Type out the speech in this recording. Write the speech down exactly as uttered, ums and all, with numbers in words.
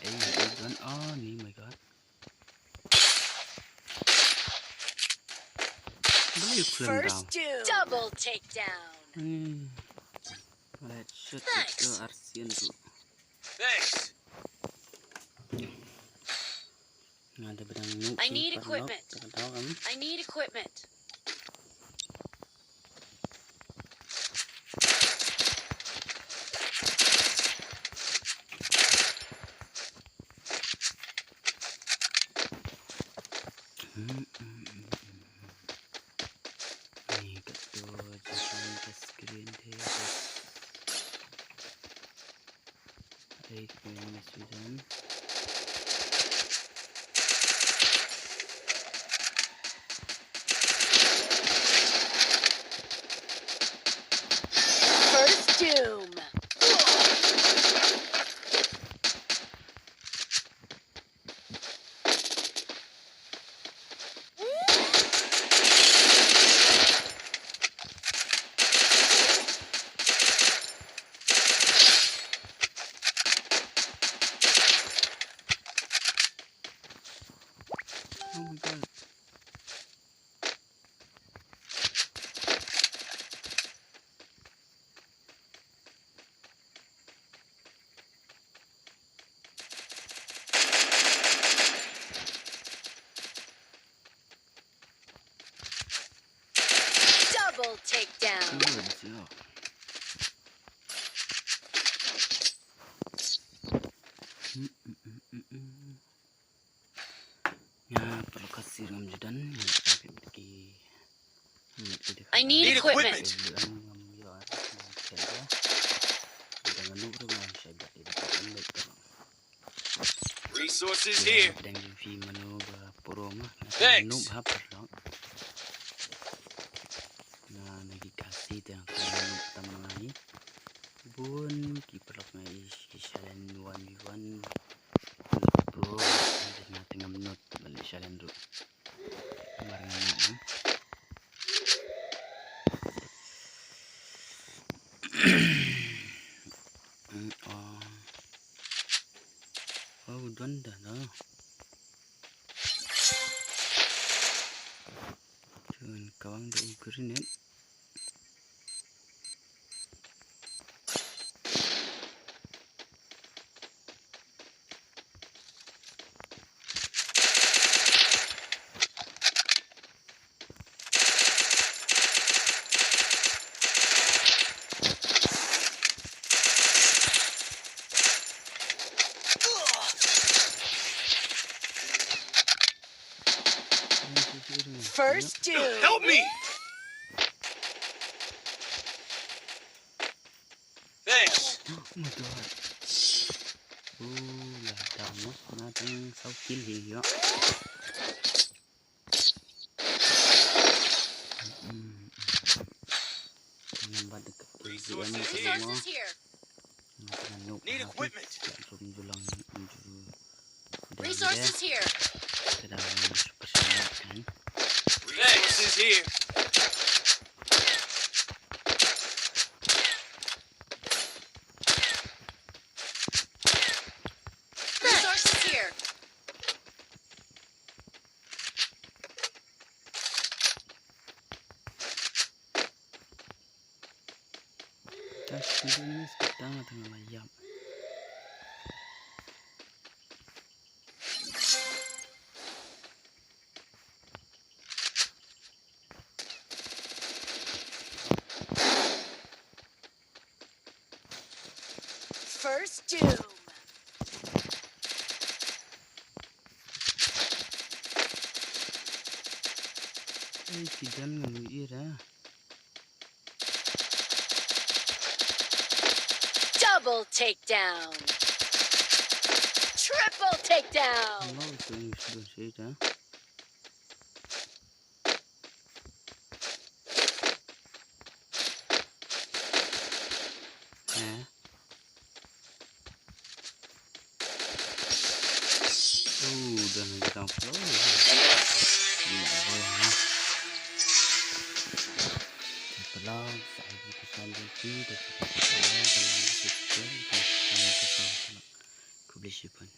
Don't, oh, ni, my God. Balei u khlem daw? First doom. Double takedown. Hmm. Alright, shit, shit, shit, arsian tu. Thanks. Nga da ba dang nuk. I need equipment. I need equipment. Ni ka tu jalan ka screen te. Take in Sweden. First doom. Oh my God. Double takedown. Good job. Nga perlu kasih ngam judan, ngam perlu ki. I need equipment. Resources here. Thanks. Na na ki Khasi te ka nuk tam ngai. Bun ki paralok ngai ki challenge one v one. Pro na te ngam nut bad challenge ruh. Mar ngam nut. Oh. Oh, don da na. Chun kawang da u grenade. First doom. Help me! Thanks. Oh my God. Oh, la down, no? Na tang saw kill hi, yo. Resources here. Need equipment. Resources here. Resources here. Resources here. Tash, continuous ka tang tang la yap. First doom. Ei, ki don ngan ïohi ra. Double takedown. Triple takedown. Hello, ito yung sila sila. Eh. Oh, dah nak datang pula. Ni nak boy ha. Pula, saya di pesan di sini, dah kita pula dalam sistem, kita pula. Khublei shibun.